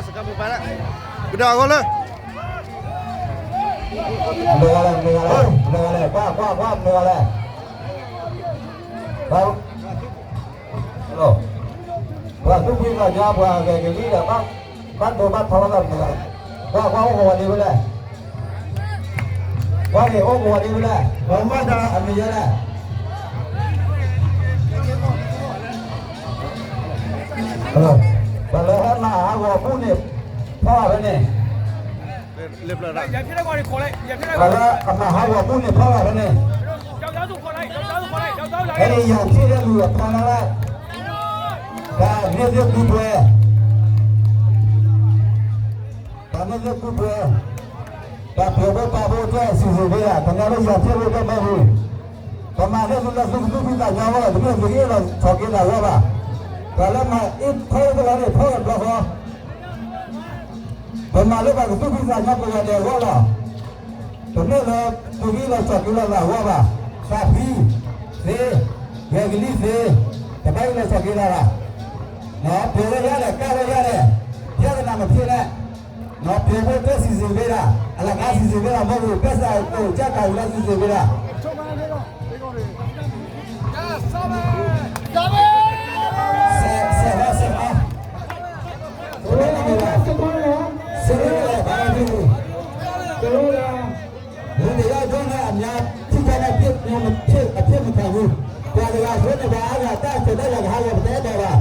ကဒီးအဂီၢ်လၢ မ့ၢ်ဂၤလဲၣ်, မ့ၢ်ဂၤလဲၣ်, မ့ၢ်ဂၤလဲၣ်, ကွၢ် ကွၢ် ကွၢ် မ့ၢ်ဂၤလဲၣ်, ပှၤသူၣ်ဖှံသးညီ ပှၤဂဲၤကလံၤဒီး ဘၣ်ဒိဘၣ်ထီသးမ့ၢ်ဂၤ, ကွၢ် ကွၢ် အိၣ်ကဝီၤဒ့ဖဲလဲၣ်, ကွၢ်န့ၣ် အိၣ်ကဝီၤဒ့ဖဲလဲၣ်, ပှၤမၤဒီးအမ့ၢ်ယဲလဲၣ် ပှၤလၢအမၤဟးဂီၤအပူၤန့ၣ် ဖီၣ်ဘၣ်ဖဲန့ၣ်, ပှၤလၢအမၤဟးဂီၤအပူၤန့ၣ် ဖီၣ်ဘၣ်ဖဲန့ၣ်, ဖဲန့ၣ်ယၤထံၣ်လၢလူၤအဖီလာ်လၢ တၢ်န့ၢ်သ့ၣ်ကူပှဲၤ, တၢ်န့ၢ်သ့ၣ်ကူပှဲၤ, တၢ်ပျိၤဖိပာ်ဖိတၢ်စံးစ့ၢ်ကီး တနၤလၢယၤထံၣ်လၢတၢ်မၢပူၤ, ပမၤန့ၢ်သုလၢသုကသူၣ်ဖှံသးညီအဂီၢ် တမ့ၢ်သုကအ့ၣ်လိာ်ဆိးက့သးဂီၢ်ဘၣ်, ပှၤလၢမၤအ့ၣ်ဖီအ့ၣ်တဂၤန့ၣ် ဖီအ့ၣ်တဘျီဃီ ပမၤလၢပှၤကသူၣ်ဖှံသးညီပဂီၤဒဲးအဂီၢ်လီၤ. တမ့ၢ်လၢသုကအ့ၣ်လိာ်ဆိးက့လိာ်သးအဂီၢ်ဘၣ်. သးဖှံသ့, ဂဲၤကလံၤသ့, တဘၣ်အ့ၣ်လိာ်ဆိးက့လိာ်သးဘၣ်. ပျိၤဝဲယါလဲၣ်, ကၢ်ဝဲယါလဲၣ်, ပြဿနာမဖြစ်နဲ့, ပျိၤဖိတဲစံးစ့ၢ်ကီးဝဲဒၣ်, အလကားစံးစ့ၢ်ကီးဝဲဒၣ် မ့ၢ်ဂ့ၤ ပၢ်စးအိၣ်ကၢ်ကၤဝဲဒၣ်စံးစ့ၢ်ကီးဝဲဒၣ် စဲး, စဲးလီၤ, စဲးလီၤ, စဲးလီၤ, စဲးလီၤ, မုၢ်တယါဒိၣ်န့ၣ် အများထံၣ်တၢ်န့ၣ် အဖြစ်မခံဘူး, ပှၤတဂၤအဃိန့ၣ် ပှၤအါဂၤတၢ်အဆိးတၢ်လီၤကဟးဂီၤပတအဲၣ်ဒိးဘၣ်,